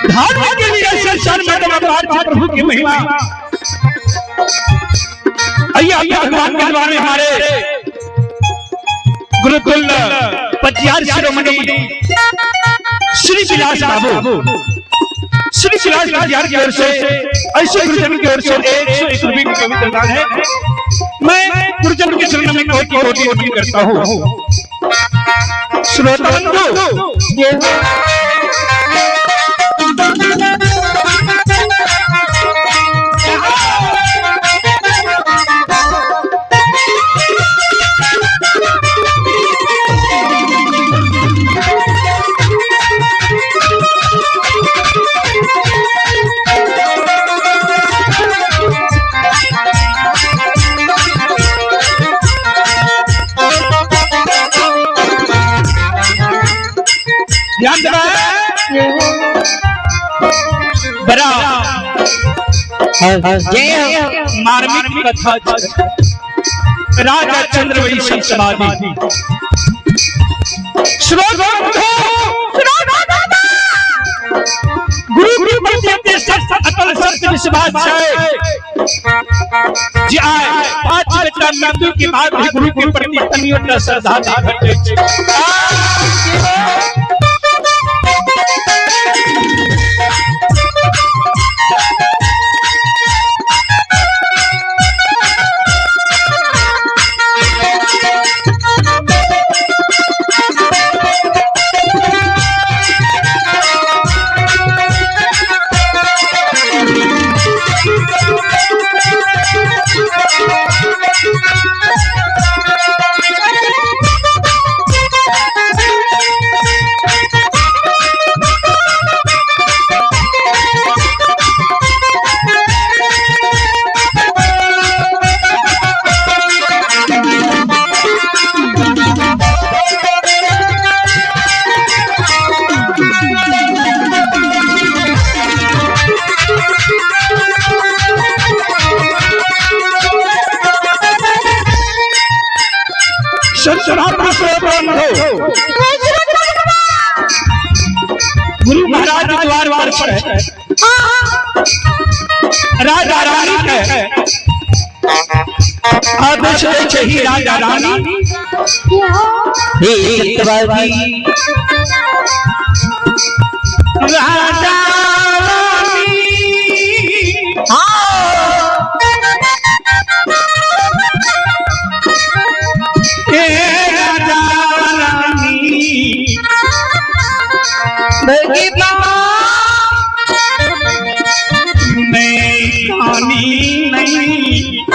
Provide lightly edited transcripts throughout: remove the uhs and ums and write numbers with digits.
धार्मिक के लिए संसार में अपार छै प्रभु की महिमा। आइए भगवान के द्वारे हमारे गुरुकुल पटियार शिरोमणि श्री विलास बाबू, श्री विलास पटियार की ओर से ऐसे गुरुजन की ओर से 101 रुपये का पवित्र दान है। मैं गुरुजन के चरणों में कोटि कोटि नमन करता हूँ। श्रोता बंधु, ध्यान देना बड़ा मार्मिक कथा। राजा चंद्रवंशी समाधि। गुरु के प्रति अति सत्य अटल सत्य विश्वास है जे आय 5 बेटा मृत्यु के बाद भी गुरु के प्रति तनियो श्रद्धा नहीं घटे। गुरु महाराज द्वार पर है राजा रानी के आदेश दे छै राजा रानी राजा रानी हे राजा रानी मैं कानी नहीं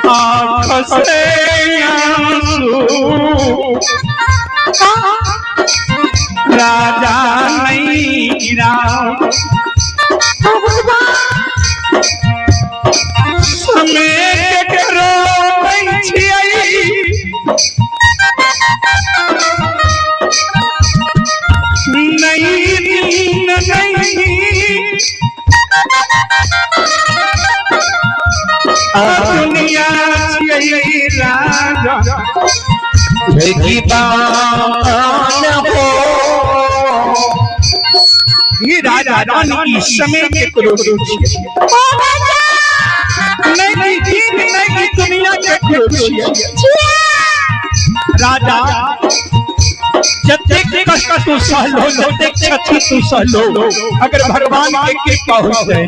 आँख से आंसू राजा नहीं राम समय करो नहीं नींद नहीं दुनिया छियै राजा हो। ये राजा रानी समय के करो नहीं दीन नहीं दुनिया के करो। राजा जतेक कष्ट तू सहलो जतेक क्षति तू सहलो अगर भगवान के कृपा हो जाए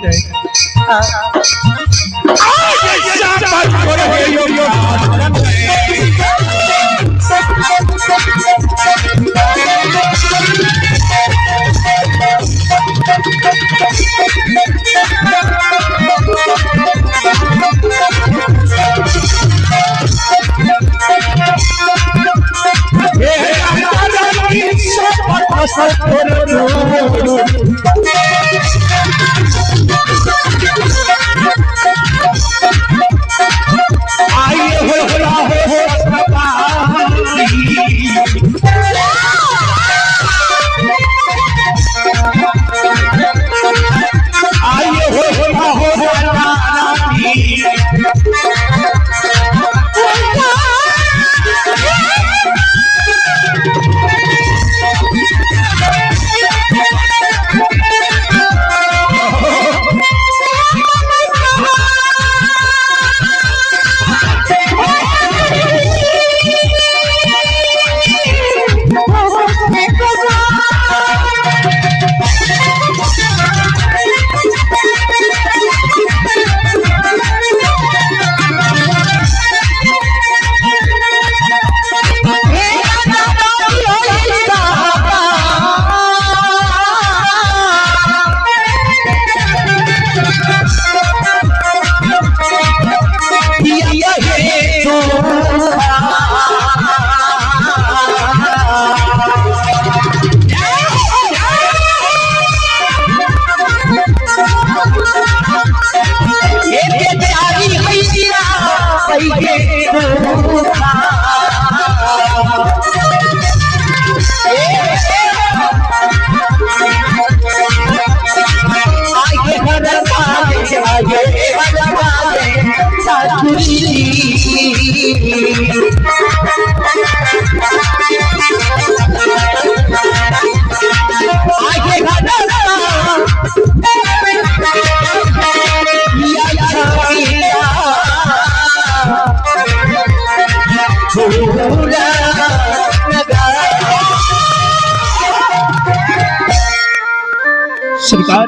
सरकार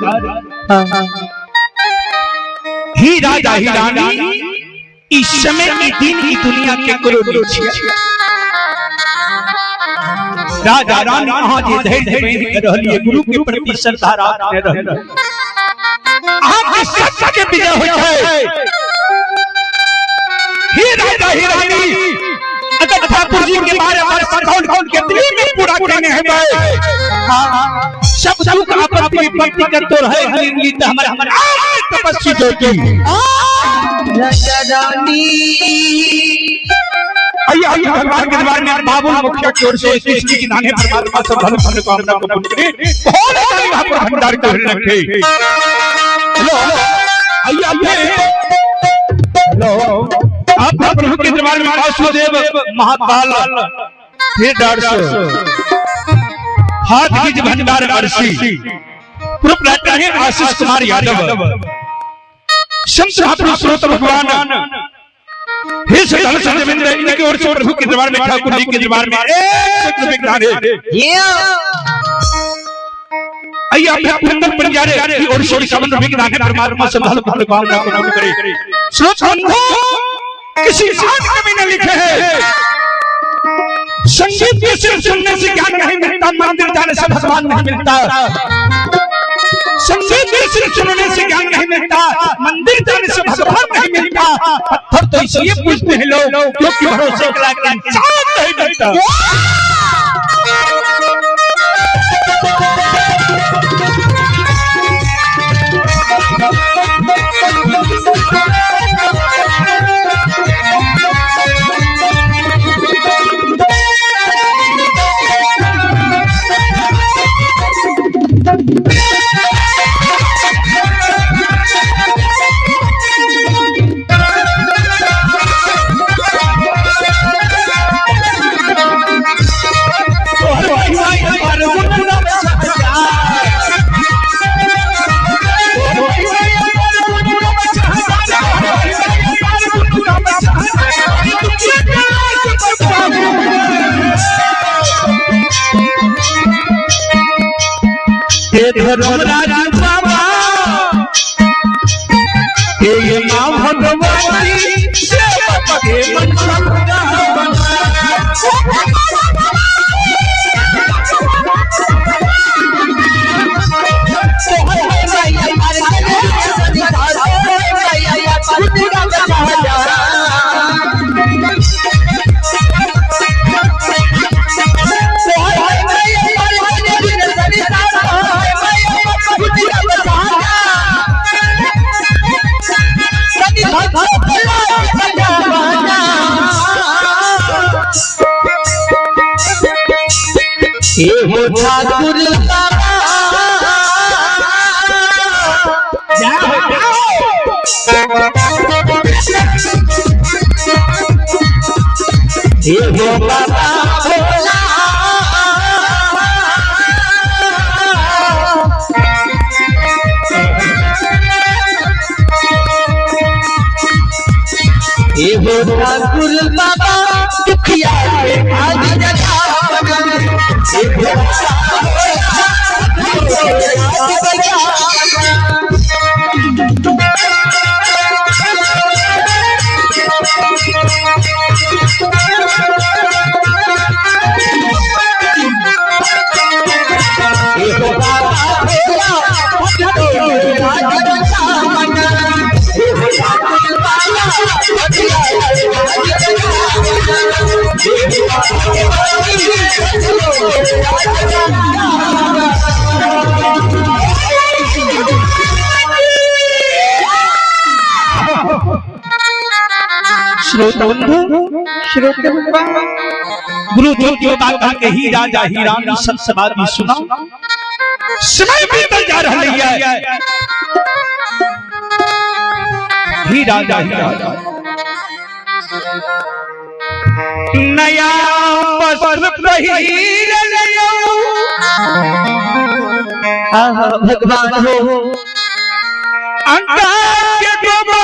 ही राजा ही रानी इस समय ई दिन ई दुनिया के करो नहीं। राजा रानी अहाँ जे धैर्य बांधि के रहलियै, गुरु के प्रति श्रद्धा राखने रहलियै, अहाँ के सत्य के विजय होइ छै। हे राजा हे रानी, अगर ठाकुर जी के बारे में कौन कौन के दिल में पूरा केने हेबै, सब दुख आपत्ति विपत्ति के तो रहे जिंदगी त हमर हमर तपस्वी ज्योति। राजा रानी आइए आइए भगवान के दरबार में बाबुल मुखिया की ओर से सृष्टि की दाने परमात्मा सब धन धन कामना को पूर्ण करे, बहुत सारी वहां पर भंडार को रखे। लो आइए आइए लो आप प्रभु के दरबार में वासुदेव महाकाल फिर 150 हाथ बीज भंडार अरसी प्रोपराइटर हैं आशीष कुमार यादव। संत महापुरुष स्रोत भगवान हे श्रद्धालु सत्यवेंद्र, इनके ओर से प्रभु के दरबार में ठाकुर जी के दरबार में एक रुपए दान है। आइए आप कुंदन पंजारे की ओर से 51 रुपए के दान है। परमात्मा श्रद्धालु भक्त कामना को पूर्ण करे। स्रोत बंधु किसी महान कवि ने लिखे हैं, संगीत के सिर्फ सुनने से ज्ञान नहीं मिलता, मंदिर जाने से भगवान नहीं मिलता। संगीत के सिर्फ सुनने से ज्ञान नहीं मिलता, मंदिर जाने से भगवान नहीं मिलता। पत्थर तो इसलिए पूजते हैं लोग क्योंकि भरोसे के लायक इंसान नहीं मिलता। हे धर्मराज बाबा, हे माँ भगवती, हे मनसा। ठाकुर बाबा हे हो बाबा भोला, हे हो ठाकुर बाबा दुखिया के भाग जगावन, हे हो श्रोता बंधु, गुरु ज्योति बाबा के ही राजा ही रानी संत समाधि सुना। समय बीतल जा रहा है। ही राजा ही राजा नया वस्त्र पहिर लियो, भगवान हो अंगा के गोबर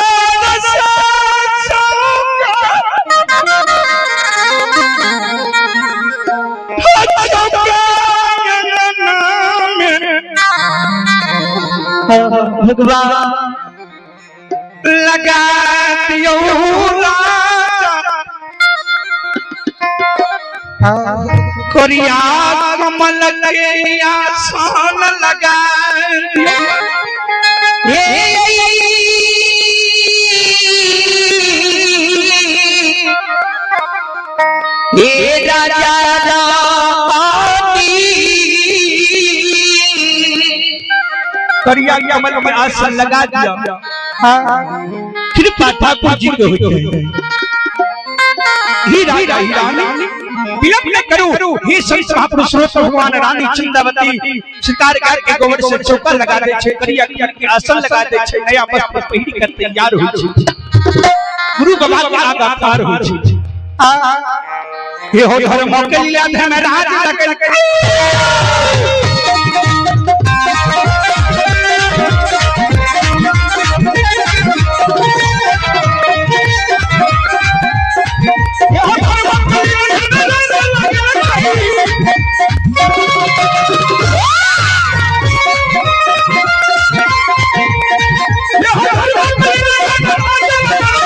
भगवान लगा दियो राजा कोरिया कमल के आसन लगा दियो। हे राजा रानी करिया कमल के आसन लगा दिया। कृपा ठाकुर जी के होते हैं। ही राजा ही रानी विलंब न करो। हे संत महापुरुष स्रोत भगवान रानी चंदावती शिकार करके गोबर से चौका लगा दे छे, करिया कमल के आसन लगा दे छे, नया वस्त्र पहिर कर तैयार होई छे, गुरु बाबा के आगा पार होई छे। हे हो धर्म के लीला धर्म राज लगल। हे हो धर्म के लीला धर्म राज लगल। हे हो धर्म के लीला धर्म राज लगल।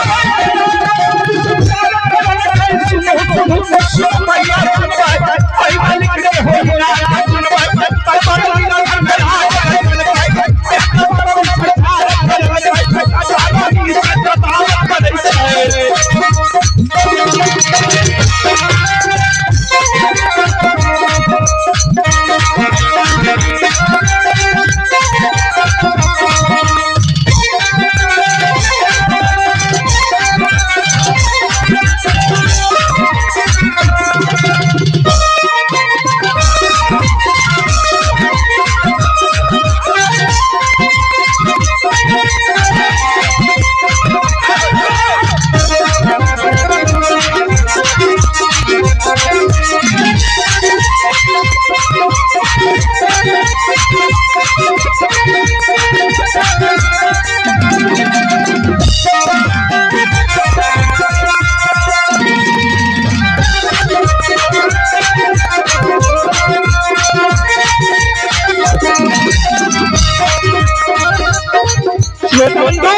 बंधु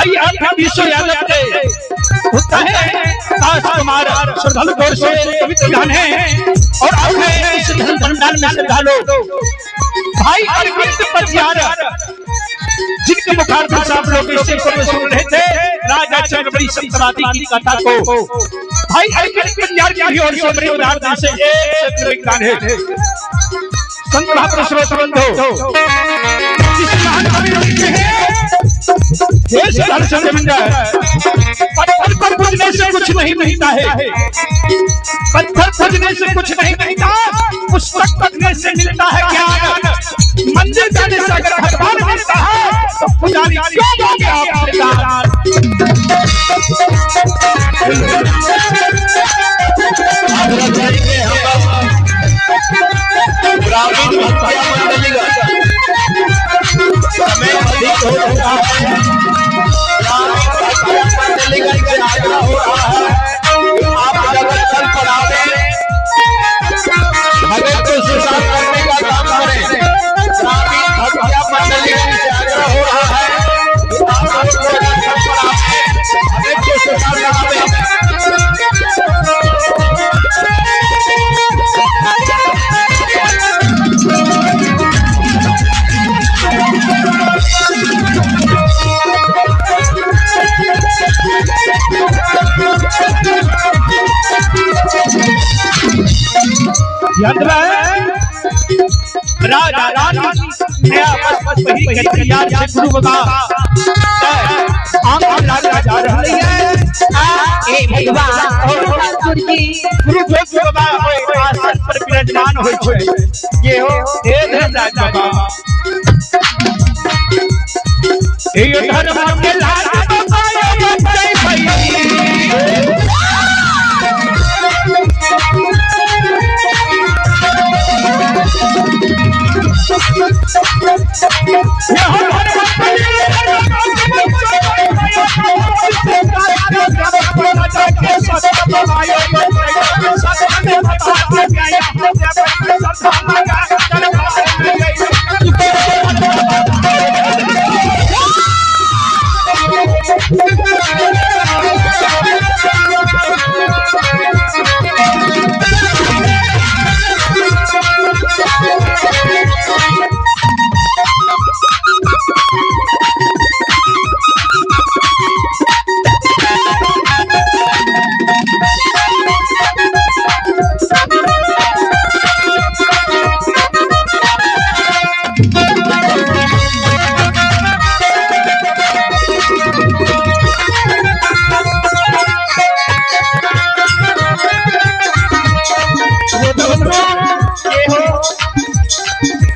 आई आप विश्व यादव के होता है दास कुमार श्रद्धालु गौर से पवित्र दान है। और आप है इस धर्म भंडार में श्रद्धालु भाई अरविंद पटियार जिनके मुखार पर आप लोग इसे पूर्व सुन रहे थे राजा चंद्रबली सप्तराती की कथा को। भाई अरविंद पटियार की ओर से बड़े उदाहरण से एक दान है। संत महापुरुष बंधु जिस महान कवि लिखे हैं पत्थर पर पूजने से कुछ नहीं मिलता है, पत्थर पूजने से कुछ नहीं मिलता, पुस्तक पढ़ने से मिलता है ज्ञान। मंदिर जाने से अगर भगवान मिलता है तो पुजारी क्यों मांगे आपसे दान। ग्रामीण भक्तिया मंडलीगण समय अधिक हो रहा है। ग्रामीण भक्तिया मंडलीगण से आग्रह हो रहा है आप जगत स्थल पर आवे, भगत को सुशांत करने का काम करें। ग्रामीण भक्तिया मंडलीगण से आग्रह हो रहा है आप जगत स्थल पर आवे, भगत को सुशांत करावे। याद रहे राजा रानी नया बस पहिर के तैयार से गुरु बाबा आम लागा जा रही है। हे भगवान ठाकुर जी गुरु जोग बाबा ओय आसन पर विराजमान होय छै। ये हो हे धर्मराज बाबा हे धर्म के लाल बाबा यो बच्चे भाई।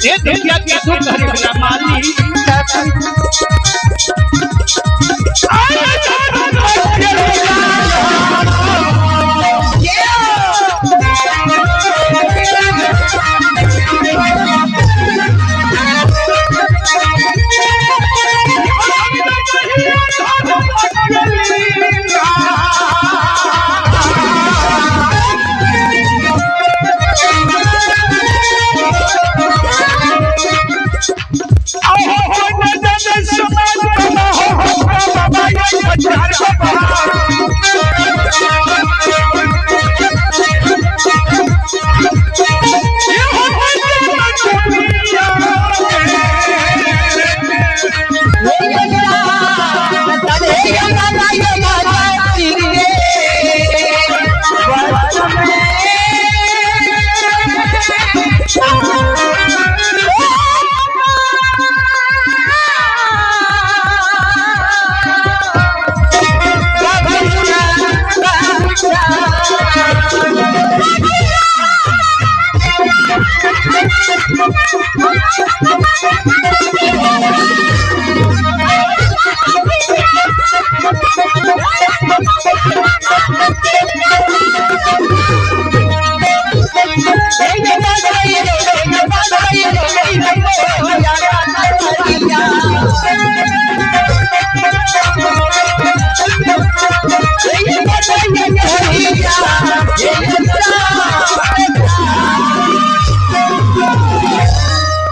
ये दुखिया के दुख हरे वाला माली।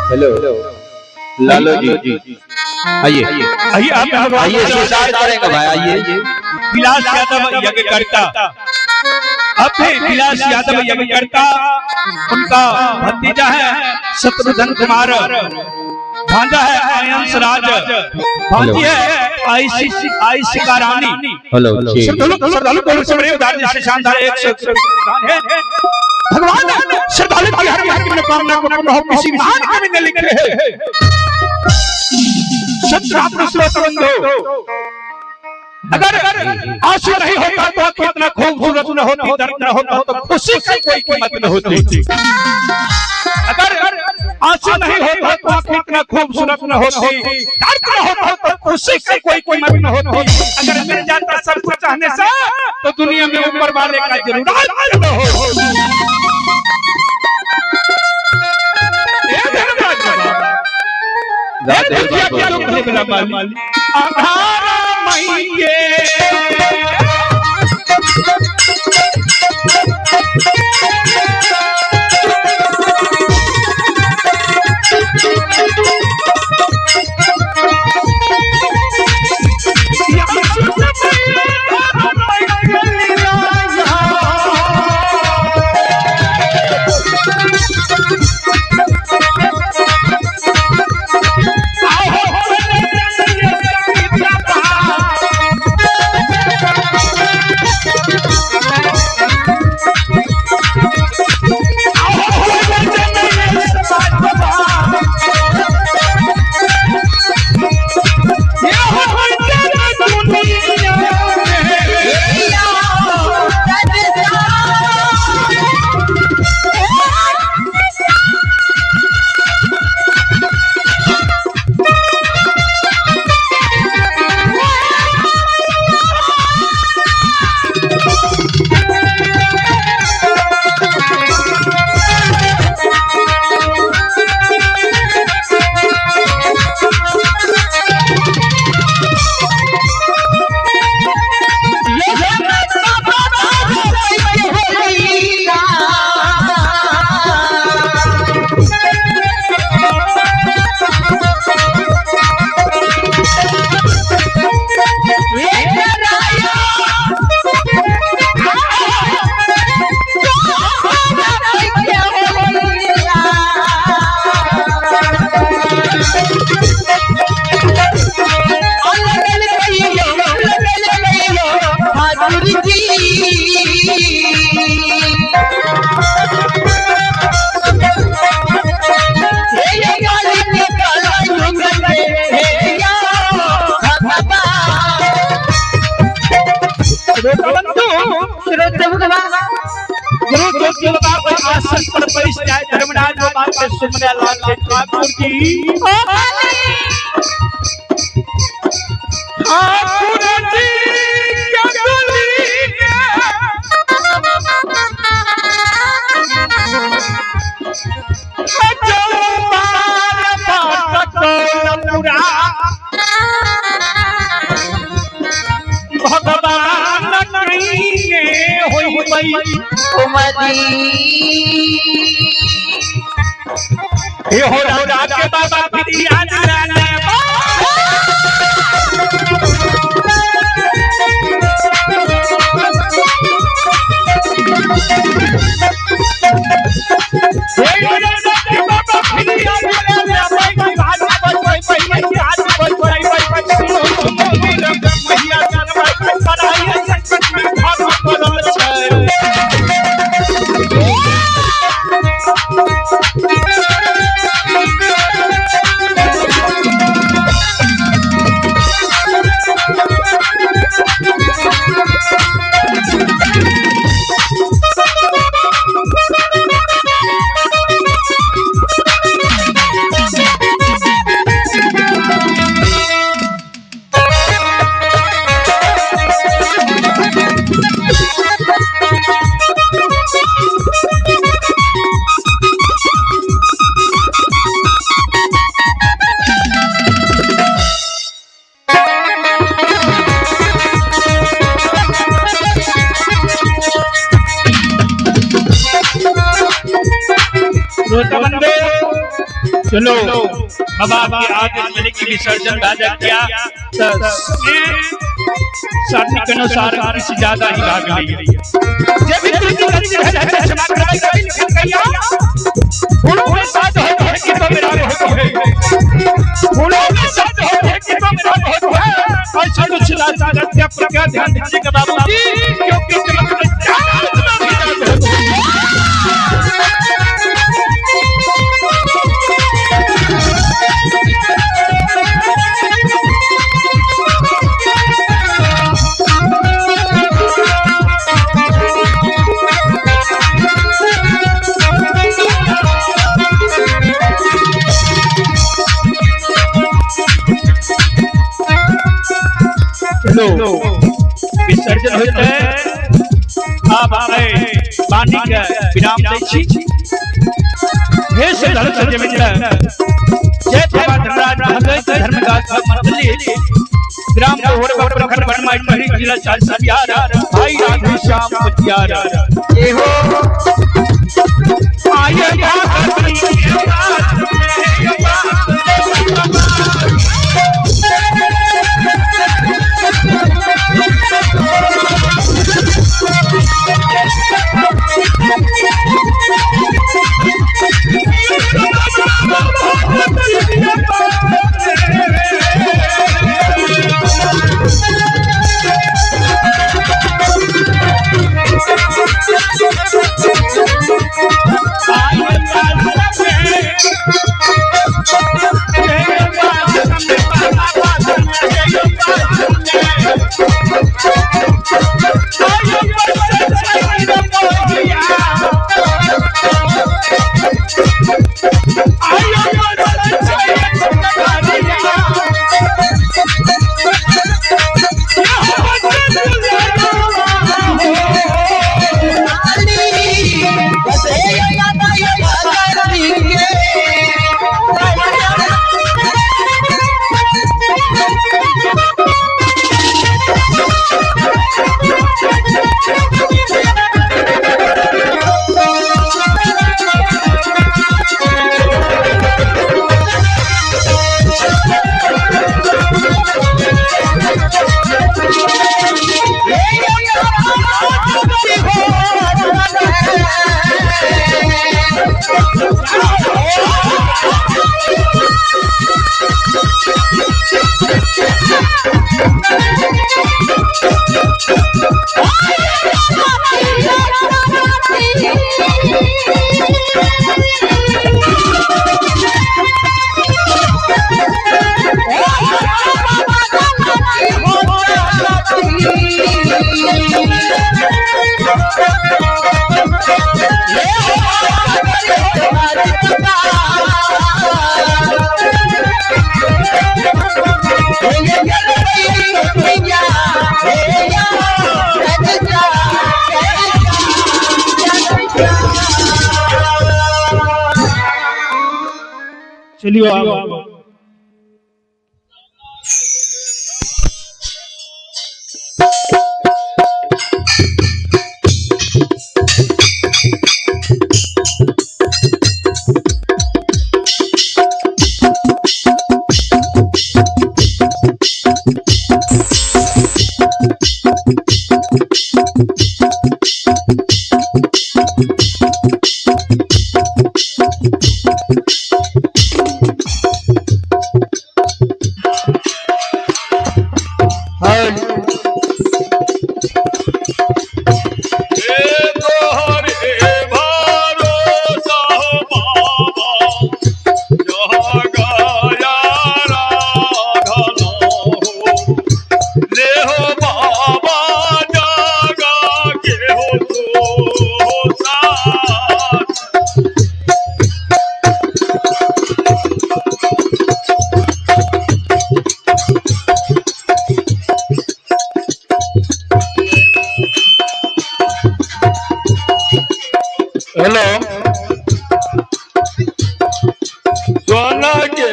हेलो लालो जी, आइए आइए आप आइए, सुसाइड करेंगे भाई, आइए। विलास यादव यज्ञकर्ता, अपने विलास यादव यज्ञकर्ता, उनका भतीजा है शत्रुघ्न कुमार, भांजा है आयंस राज, भांजी है आयशिका रानी। हेलो श्रद्धालु को से उदार से शानदार 100 दान है। भगवान श्रद्धालु की हर हर मनोकामना को पूर्ण हो, किसी महान कवि ने लिखे है। श्रोत बंधु, अगर आंसू नहीं होता तो कितना खूबसूरत न होती, दर्द न होता तो खुशी की कोई कीमत न होती। अगर आंसू नहीं होता तो कितना खूबसूरत न होती, दर्द न होता तो खुशी की कोई कीमत न होती। अगर मिल जाता सब कुछ चाहने से तो दुनिया में ऊपर वाले का जरूरत न हो। गुरु जो बाबा आसन पर बैठ जाए, धर्मराज बाबा के सुमरे लाल ठाकुर जी। ठाकुर जी के डोली के भगवान होई हे हो राजा के बाबा फिर आज चलो बाबा के आगे मैंने की विसर्जन राजा किया साथी के अनुसार किसी ज्यादा ही भाग लिया। जब भी क्षमा कराई फूलों में साथ होती है कि तो मेरा होती है, फूलों में साथ होती है कि तो मेरा होती है। ऐसा कुछ पर क्या ध्यान दीजिएगा बाबू जी, क्योंकि विसर्जन होते आप पानी के विराम दै छी। हे श्रद्धालु सज्जन मित्र, जय बाबा धर्मराज भगत धर्मदास मंडली, ग्राम होरबा, प्रखंड बनमाई, टिहरी, जिला सहरसा, बिहार। भाई राधे श्याम पटियार। जय हो। आइए I चलियो आब। हेलो। सोना के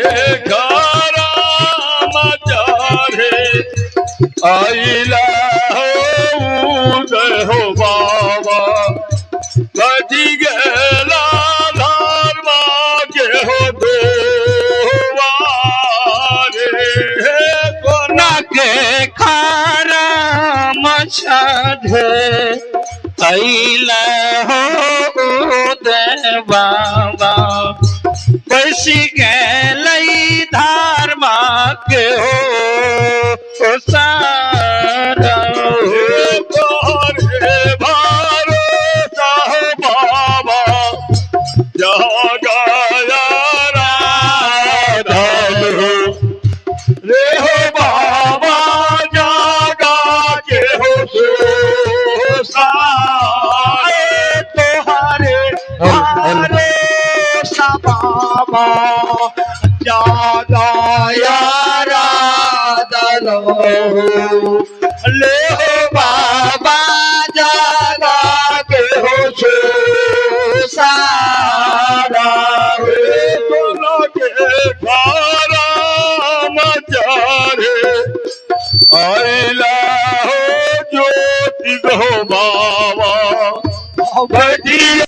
घरा मचारे आइला हो उदय हो बाबा बची गेला धर्मा के हो दोवारे। सोना के खारा मछाधे अइला हो उदय बाबा बसी गेलै धर्मा के हो सारा। तोहरे भरोसा हो बाबा जगाया राधन हो रे हो बाबा जागा के हो सो सारे। तोहरे भरोसा बाबा जागा राधन ले हो बाबा जागा के हो सो सारा। सोना के घरा मचारे आइला हो ज्योति हो बाबा बजिया।